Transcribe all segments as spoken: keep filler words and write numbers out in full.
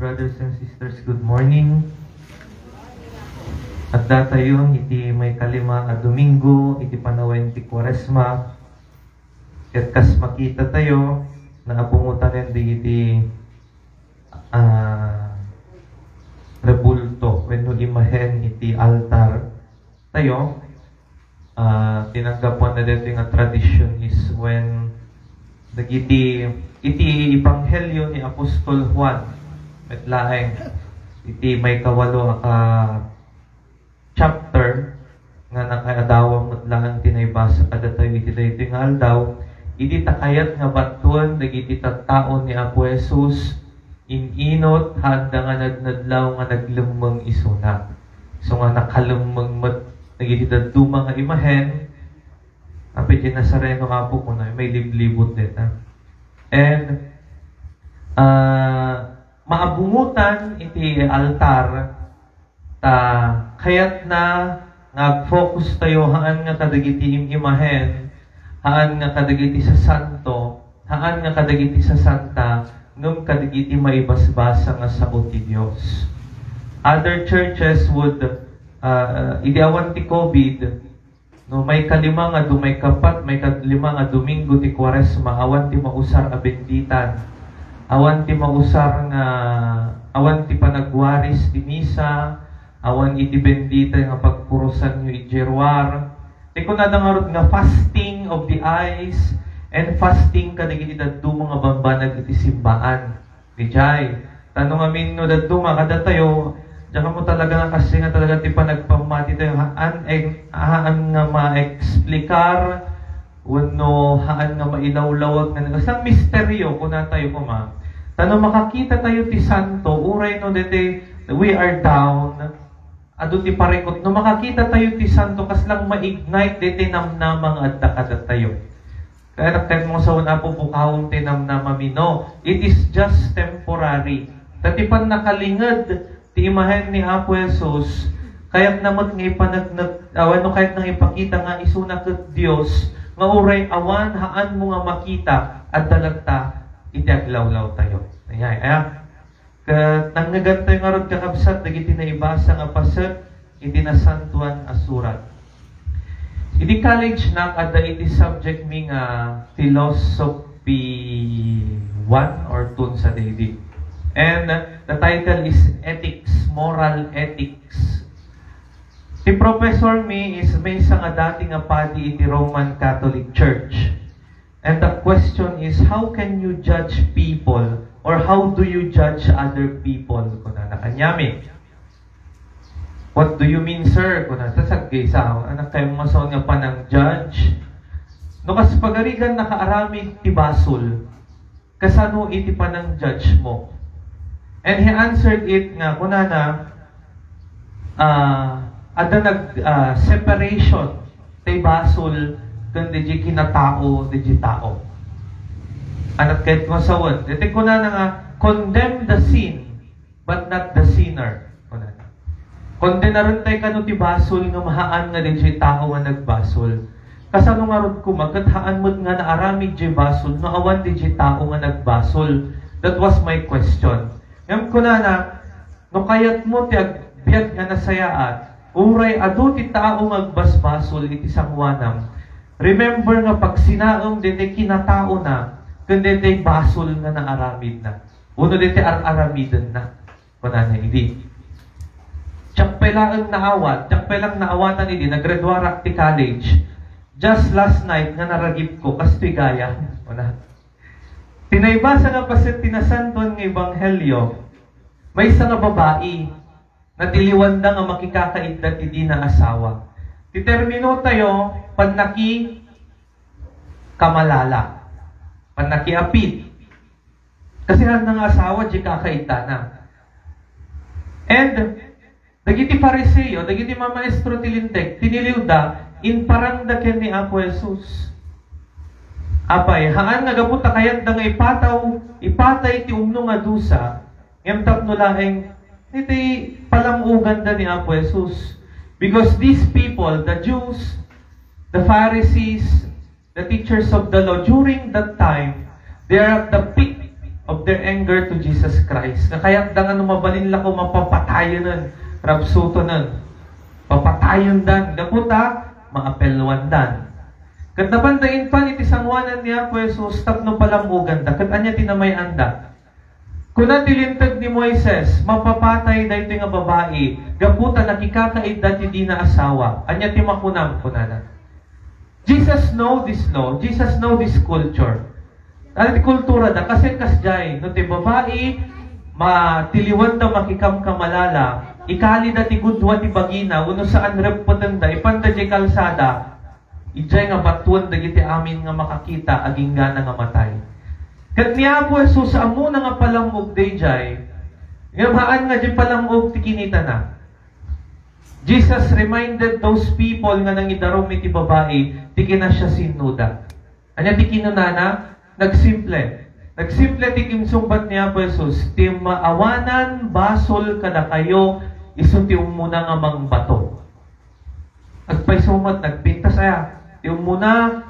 Brothers and sisters, good morning. Adda tayo iti maikalima a Domingo iti panawen ti Kuaresma. Ket kas makita tayo, naabungutanen dagiti, ah, rebulto wenno imahen iti altar tayo. Ah, ti nanggapuan daytoy nga tradition is when dagiti, iti Ebanghelio ni Apostol Juan met laeng, iti maikawalo a ka-, chapter nga nakaadawam met laeng ti naibasa kadatayo iti daytoy nga aldaw, idi ta kayat nga batuen dagiti tattao ni Apo Jesus, in-inot, haanda nga nadnadlaw nga naglemmeng isuna. So nga nakalemmeng met dagiti dadduma nga imahen, apay ti Nazareno, Apo, kuna, mailiblibot deta. And, ah, maabungotan iti altar, ta kayatna nga ag-focus tayo haan nga kadagiti im-imahen, haan nga kadagiti sasanto, haan nga kadagiti sasanta, ngem kadagiti maibasbasa nga sao ti Dios. Other churches would, ah, idi awan ti COVID, no, maikalima nga du-, maikapat, maikalima nga Domingo ti Kuaresma, awan ti mausar a benditan. Awan ti mausar nga, awan ti panagwaris ti misa, awan iti bendita nga pagpurosanyo idiay ruar. Ti kunada ngarud nga fasting of the eyes and fasting kadagiti dadduma nga bambanag iti simbaan. Dijay, ta no ngamin no dadduma kadatayo, diak ammo talaga nga kasi nga talaga ti panagpammati tayo, haan, eh, haan nga maeksplikar, wenno haan nga mailawlawag nga, basta misteryo, kuna tayo koma. Ta no makakita tayo ti santo, uray no dete, we are down, adu ti parikut. No makakita tayo ti santo, kaslang ma-ignite dete namnama nga adda kadatayo. Kayatna met nga sawen, Apo, bukawem ti namnamami. No, it is just temporary. Ta ti pannakalinged ti imahen ni Apo Jesus, kayatna met nga ipanagneg, ah, wenno kayatna nga ipakita nga isuna ket Dios, nga uray awan, haanmo nga makita, adda latta iti aglawlaw tayo. Ayay, aya. Ket nangngegentayo ngarud, kakabsat, dagiti naibasa nga paset iti Nasantoan a Surat. Iti college-nak, adda iti subject-mi nga Philosophy one or two, sadidi. And the title is Ethics, Moral Ethics. Ti professor-mi is maysa nga dati nga padi iti Roman Catholic Church. And the question is, how can you judge people, or how do you judge other people? Kunana kaniami. "What do you mean, sir?" Kuna, ta saggaysa, anak kayo nga saon nga panang-judge. No kas pagarigan nakaaramid ti basol, kasano iti panang-judge mo? And he answered it nga, kunana, ah, adda nag, ah, separation ti basol ken diay kinatao, diay tao. Anak ket masawen. Deti kunana nga, "Condemn the sin, but not the sinner." Kunana. Kondenaren tay kano ti basol ngem haan nga diay tao nga nagbasol. Kasano ngarud koma ket haan met nga naaramid diay basol no awan diay tao nga nagbasol? That was my question. Ngem kunana, no kayatmo ti agbiag nga nasayaat, uray adu ti tao nga agbasbasol iti sangoanam, remember nga pagsinaem daytoy kinataona ken daytoy basol nga naaramidna, wenno daytoy ar-aramidenna. Kunana idi, "Diak pay laeng naawat, diak pay lang naawatan idi nagraduarak ti college. Just last night nga naragipko, kastoy gayam." Kuna. Ti naibasa nga paset ti Nasantoan nga Ebanghelio, maysa nga babai, natiliwanda nga makikakaidda ti dina asawa. Ti termino tayo, pannakikamalala, pannakiapid. Kasi haan nga asawa diay kakaiddana. And dagiti Fariseo, dagiti mamaestro ti Linteg, tiniliwda, imparangda ken ni Apo Jesus. Apay, haan nga gapu ta kayatda nga ipataw, ipatay ti umno nga dusa, ngem tapno laeng iti palam-oganda ni Apo Jesus. Because these people, the Jews, the Pharisees, the teachers of the law, during that time, they are at the peak of their anger to Jesus Christ. Nga kayatda nga no mabalin la ko, mapapatayanen, rabsutonen, papatayendan, gapu ta maapelwandan. Ket napanda inpan iti sangoanan ni Apo Jesus tapno palam-oganda. Ket ania ti namay-anda? Kuna ti Linteg ni Moises, mapapatay daytoy nga babai gapu ta nakikakaidda ti dina asawa. Ania ti makunam? Kunana. Jesus know this law. Jesus know this culture. Ano ti kultura da? Kasi kasjay, no ti babai, matiliwanda makikamkamalala, ikalida ti gudua ti bagina, wenno saan reppetenda, ipanda jay kalsada, ijay nga batuen dagiti amin nga makakita, aginggana nga matay. Ket ni Apo Jesus, ammona nga palam-og dayjay, ngem haan nga di palam-og ti kinitana. Jesus reminded those people nga nangidarum iti babai ti kinasiasinnoda. Ania ti kinunana? Nagsimple. Nagsimple ti insungbat ni Apo Jesus, "Ti maawanan basol kadakayo, isu ti ummuna nga mangbato." Agpayso met, nagpintas aya. Ti ummuna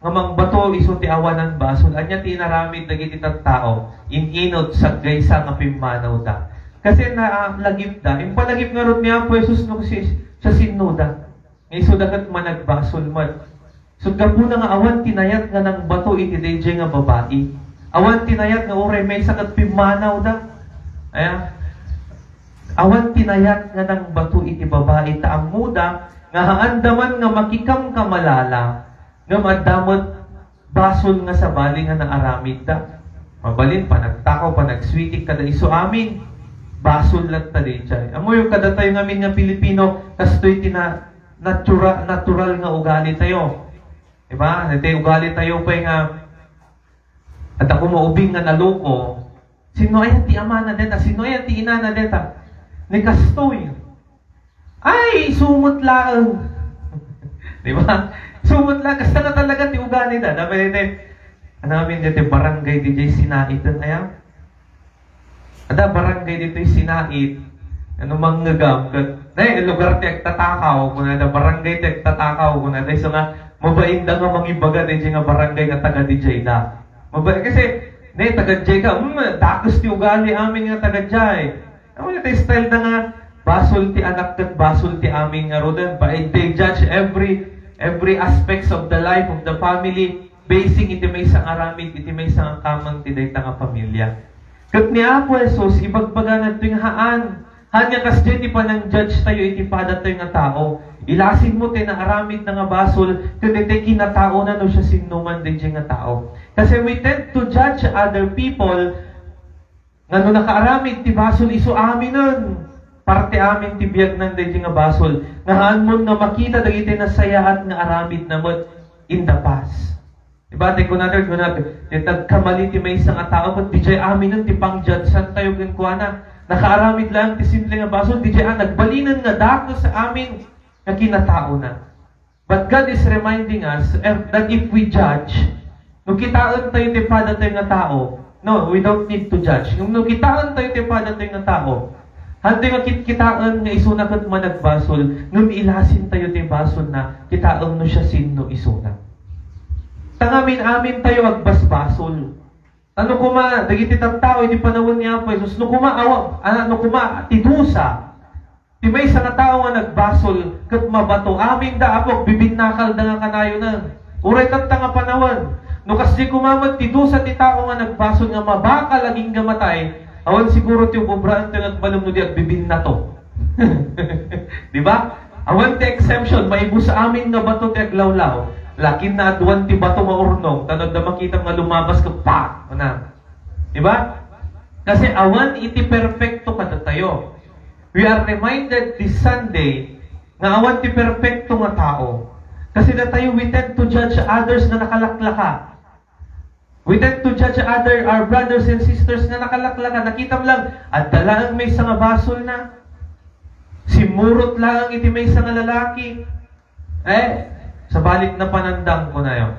nga mangbato, isu ti awanan basol. Ania ti inaramid dagiti tattao? In-inut, saggaysa nga pimmanawda. Kasi nalagipda. Impalagip ngarud ni Apo Jesus no si, siasinnoda. Nga isuda ket managbasol met. So, gapuna nga awan ti nayat nga nangbato iti dayjay nga babai. Awan ti nayat nga uray maysa ket pimmanawda. Aya? Awan ti nayat nga nangbato iti babai ta ammoda nga haanda man nga makikamkamalala, ngem adda met basol nga sabali nga naaramidda. Mabalin, panagtakaw, panagswitik kada isu amin. Basol latta dayjay. Ammoyo, kadatayo ngamin nga Pilipino, kastoy ti na-, natura-, natural nga ugali tayo. Diba? Daytoy ugali tayo pay nga, adda koma ubing nga naloko. Sino aya ti amana deta? Sino aya ti inana deta? Ni kastoy. Ay, isu met laeng. Diba? Isu met laeng. Kasta nga talaga ti ugalida. Dapat iti, ano amin deti barangay deti Sinaiten, aya? Adda barangay ditoy Sinait. Ano mangngegam ket, ne, lugar ti agtatakaw, kunada barangay ti agtatakaw, kunada isu nga, mabainda nga mangibaga dayjay nga barangay nga taga dijay da. Mabain, kasi, ne, taga dijay ka, hmm, dakes ti ugali amin nga taga dijay. Ano nga ti style da nga, basol ti anak ket basol ti amin nga ruden. But they judge every, every aspects of the life of the family, basing iti maysa nga aramid, iti maysa nga kameng ti dayta nga pamilya. Ket ni Apo Jesus, ibagbagana ditoy nga haan. Haan nga kasdiay ti panang-judge tayo iti padatayo nga tao. Ilasin mo ti naaramidna nga basol, ket iti kinataona no siasinoman dayjay nga tao. Kasi we tend to judge other people nga no nakaaramid ti basol isu aminen, parte amin ti biagnan dayjay nga basol. Nga haanmon nga makita dagiti nasayaat nga aramidna met in the past. Diba, ti kunada, kunada, ti nagkamali ti maysa nga tao, ket dijay aminen ti pang-judgean tayo kenkuana. Nakaaramid laeng ti simple nga basol, dijay a nagbalinen nga dakes amin nga kinataona. But God is reminding us, eh, that if we judge, no kitaen tayo ti padatayo nga tao, no, we don't need to judge. Ngem no kitaen tayo ti padatayo nga tao, hantay nga kitkitaen nga isuna ket managbasol, ngem ilasin tayo ti basolna, kitaen no siasino isuna. Ta ngamin-amin tayo agbasbasol. Ta no koma, dagiti tattao iti panawen ni Apo Jesus, no koma awa, ah, no koma ti dusa ti maysa nga tao nga nagbasol ket mabato, aminda, Apo, agbibinnakalda nga kanayonen. Uray tatta nga panawen. No kasdi koma met ti dusa ti tao nga nagbasol nga mabakal agingga matay, awan siguro ti ubobraentayo nga agbalin no di agbibinnato. Di ba? Awan ti exemption, maibus amin nga bato ti aglawlaw. Lakin naaduan ti bato nga urnong, ta no adda makitam nga lumabas ket pak, na. Di ba? Kasi awan iti perpekto kadatayo. We are reminded this Sunday nga awan ti perpekto nga tao. Kasi datayo, we tend to judge others nga nakalaklaka. We tend to judge other, our brothers and sisters nga nakalaklaka. Nakitam lang, adda laeng maysa nga basolna. Simmurot laeng iti maysa nga lalaki. Eh, sabali napanandang kunayo.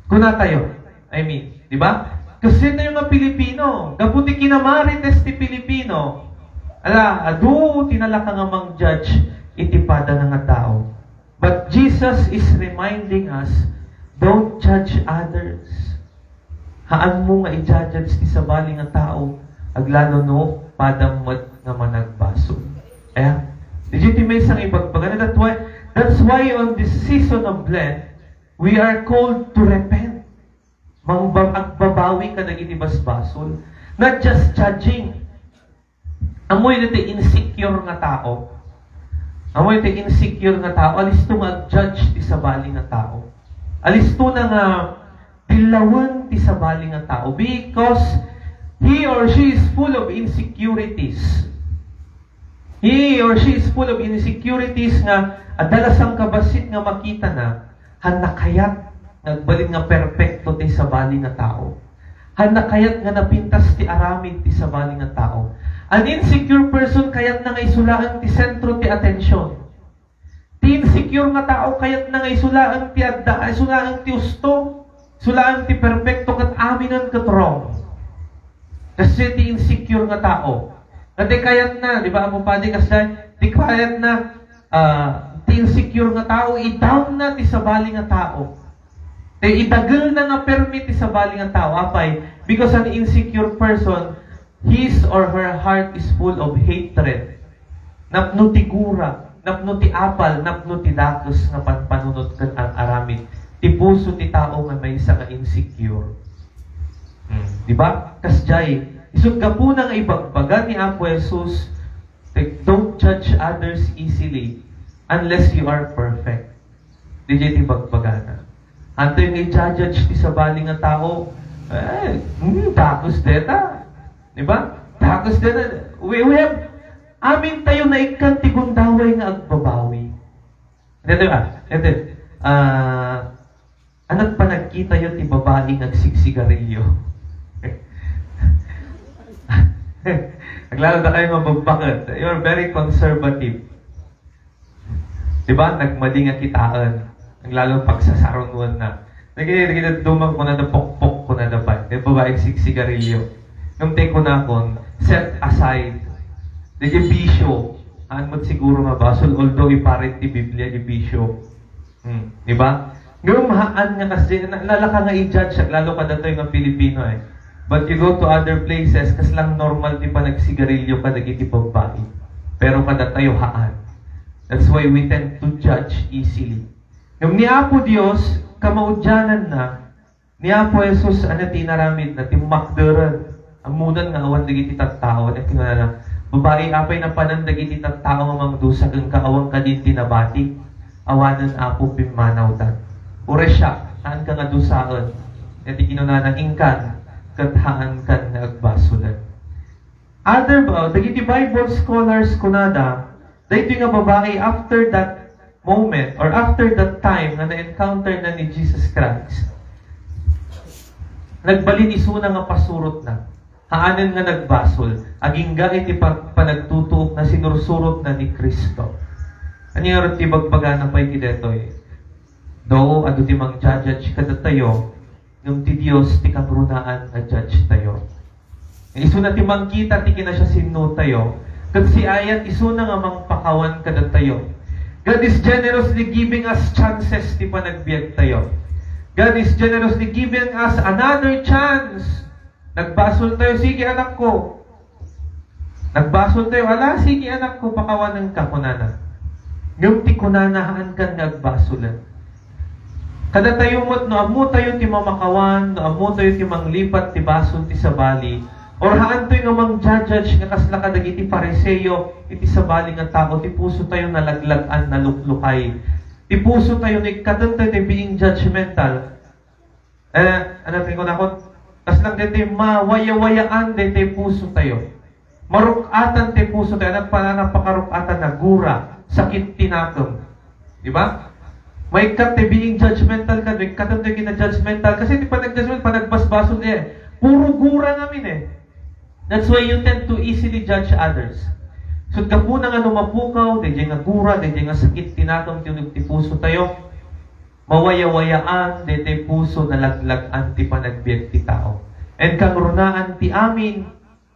Kunatayo. I mean, di ba? Kasi tayo nga Pilipino, gapu ti kinamarites ti Pilipino, ala, adu ti nalaka nga mang-judge iti padana nga tao. But Jesus is reminding us, don't judge others. Haanmo nga i-judge ti sabali nga tao, aglalo no padam met nga managbasol. Aya? Diay ti maysa nga ibagbaga. And that why, that's why on this season of Lent, we are called to repent. Mangbab-, agbabawi kadagiti basbasol. Not just judging. Ammoyo ti insecure nga tao. Ammoyo ti insecure nga tao, alisto nga ag-judge ti sabali nga tao. Alisto na nga dillawen ti sabali nga tao because he or she is full of insecurities. He or she is full of insecurities nga adda la sangkabassit nga makitana, han nakayat nga agbalin nga perpekto ti sabali nga tao. Han nakayat nga napintas ti aramid ti sabali nga tao. An insecure person kayatna nga isulaen ti sentro ti atensyon. Ti insecure nga tao kayatna nga isulaen ti adda, isulaen ti usto, isulaen ti perpekto ket aminen ket wrong. Kasi ti insecure nga tao. Nga ti kayatna, di ba, Apo Padi, kasi ti kayatna, ah, ti insecure nga tao, i-down na ti sabali nga tao. Ti idagelna nga permi ti sabali nga tao. Apay, because an insecure person, his or her heart is full of hatred. Napno ti gura, napno ti apal, napno ti dakes nga panpanunot ken ar-aramid. Ti puso ti tao nga maysa nga insecure. Hmm, di ba? Kasdiay, isut gapuna nga ibagbaga ni Apo Jesus, like, "Don't judge others easily unless you are perfect." Diay ti bagbagana. Antoy nga i-judge ti sabali nga tao, eh, hmm, dakes deta. Di ba? Dakes deta. We, we have, amin tayo naikkan ti gundaway nga agbabawi. Dito, ah, dito. Ah, anat panagkitayo ti babae nga agsigsigarilyo? Aglalo da kayo mabagbaket. You're very conservative. Di ba? Nagmadi nga kitaen. Ang lalong pagsasarunwan na. Nagkikita-kita dumang kuna da pokpok, kuna da pa. Di ba, babaeng sigsigarilyo? Ngem tay kunakon, set aside. Dagiti bisyo, haan met siguro nga basol, although iparit ti Biblia, di bisyo. Hmm, di ba? Ngem haan nga kasi, na-, nalaka nga i-judge, lalo kadatoy nga Pilipino eh. But you go to other places, kaslang normal ti panagsigarilyo kadagiti babbai. Pero kadatayo, haan. That's why we tend to judge easily. Ngem ni Apo Dios, kamaudiananna, ni Apo Jesus, ania ti inaramidna, timmakderen. Ammonan nga awan dagiti tattao, ania ti kinunana, "Babai, apay napanan dagiti tattao nga mangdusa kenka, awan kadi ti nabati? Awanen, Apo, pimmanawtan. Uray siak, haanka nga dusaen." Ania ti kinunana, "Inkan, ket haankan nga agbasolen." Other, uh, dagiti Bible scholars kunada, daytoy nga babai, after that moment or after that time nga na-encounter na ni Jesus Christ, nagbalin isuna nga pasurotna. Haanen nga nagbasol, agingga iti pag-, panagtutuok na sinursurot na ni Cristo. Ania ngarud ti bagbagana pay ti detoy? Though, adu ti mang-judge kadatayo, ngem ti Dios ti kangrunaan nga judge tayo. Isuna ti mangkita ti kinasiasinotayo, ket siasinotayo isuna nga mangpakawan kadatayo. God is generously giving us chances ti panagbiag tayo. God is generously giving us another chance. Nagbasol tayo, sige, anak ko. Nagbasol tayo, ala, sige, anak ko, pakawanenka, kunana. Ngem ti kunana, haankan nga agbasolen. Kadatayo met, no ammo tayo ti mamakawan, no ammo tayo ti manglipat ti basol ti sabali, or haantoy nga mang-judge nga kasla kadagiti Fariseo iti sabali nga tao, ti puso tayo nalaglag-an, naluklukay. Ti puso tayo, no ikkaten tayo ti being judgmental, eh, ano ti kunakon? Kaslang daytoy mawayawayaan daytoy puso tayo. Maruk-atan ti puso tayo. Ano pa, ano pakaruk-atan na gura, sakit ti nakem. Di ba? Maikkat ti being judgmental ka, maikkat ti kina-judgmental. Kasi ti panag-judgment, panagbasbasol eh. Puro gura ngamin eh. That's why you tend to easily judge others. So, gapuna nga no mapukaw, dayjay nga gura, dayjay nga sakit ti nakem ti uneg ti puso tayo. Mawayawayaan daytoy puso, nalaglag-an ti panagbiag ti tao. And kangrunaan ti amin,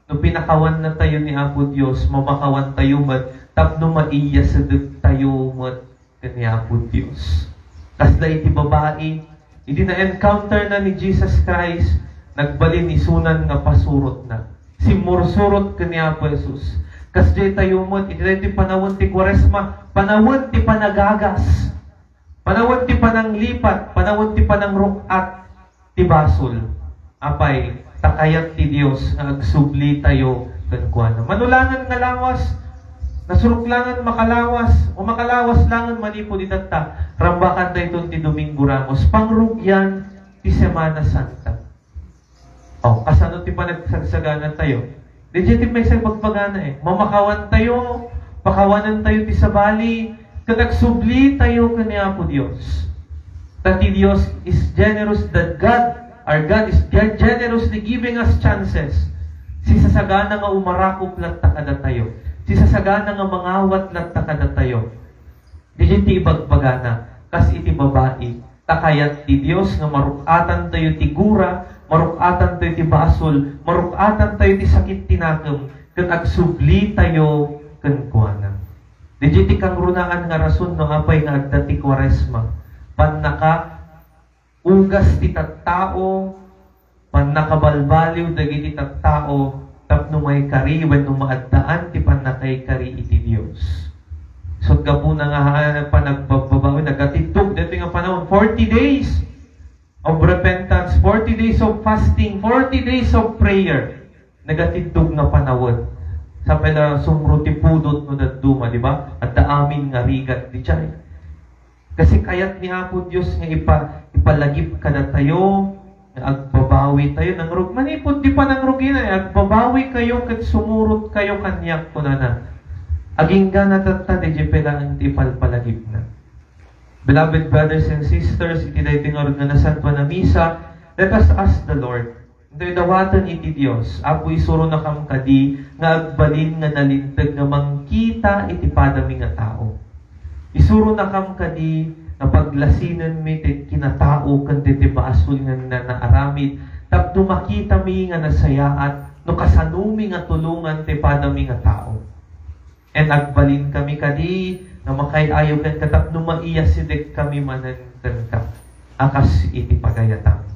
no pinakawanna tayo ni Apo Dios, mamakawan tayo met tapno maiyasedeg tayo met ken ni Apo Dios. Kasla iti babai, idi na-encounter na ni Jesus Christ, Nagbalin isunan nga pasurotna. Simmursurot ken ni Apo Jesus. Kasdiay tayo met, iti daytoy panawen ti Kuaresma, panawen ti panagagas, panawen ti pananglipat, panawen ti panangruk-at ti basol. Apay, ta kayat ti Dios nga agsubli tayo kenkuana. Mano langen nga lawas, nasurok langen makalawas, o makalawas langen manipud itatta, rambakan dayton ti Domingo Ramos, pangrugian ti Semana Santa. O, kasano ti panagsagsagana tayo? Didiay ti maysa ibagbagana eh. Mamakawan tayo, pakawanan tayo ti sabali, ket agsubli tayo ken ni Apo Dios. Ta ti Dios is generous, that God, our God is ge-, generously giving us chances. Sisasagana nga umarakop latta kadatayo. Sisasagana nga mangawat latta kadatayo. Didiay ti ibagbagana, kas iti babai, ta kayat ti Dios nga maruk-atan tayo ti gura, maruk-atan tayo ti basol, maruk-atan tayo ti sakit ti nakem, ket agsubli tayo kenkuana. Didiay ti kangrunaan nga rason no apay nga adda ti Kuaresma. Pannaka ugas ti tattao, pannakabalbaliw dagiti tattao tapno maikari wenno maaddaan ti pannakaikari iti Dios. So, gapuna nga, ah, panagbabbabawi, nagatiddog daytoy nga panawen, forty days of repentance, forty days of fasting, forty days of prayer. Nagatiddog nga panawen. Sapay la sumro ti pudot no dadduma, di ba? Adda amin nga rigat diay. Kasi kayat ni Apo Dios nga ipa-, ipalagip kadatayo, nga agbabawi tayo, nangrug-, manipud ti panangrugina, eh, agbabawi kayo ket sumurot kayo kaniak, kunana. Agingga na tatta, diay pay laeng ti ipalpalagipna. Beloved brothers and sisters, iti daytoy ngarud nga nasantuan a misa, let us ask the Lord. Intoy dawaten iti Dios, Apo, isuronakam kadi nga agbalin nga nalinteg nga mangkita iti padami nga tao. Isuronakam kadi nga paglasinenmi ti kinatao ken ti, ti basol nga naaramid tapno makitami nga nasayaat no kasanomi nga tulongan ti padami nga tao. And agbalin kami kadi nga makaay-ayo kenka tapno maiyasideg kami manen kenka a kas iti pagayatam.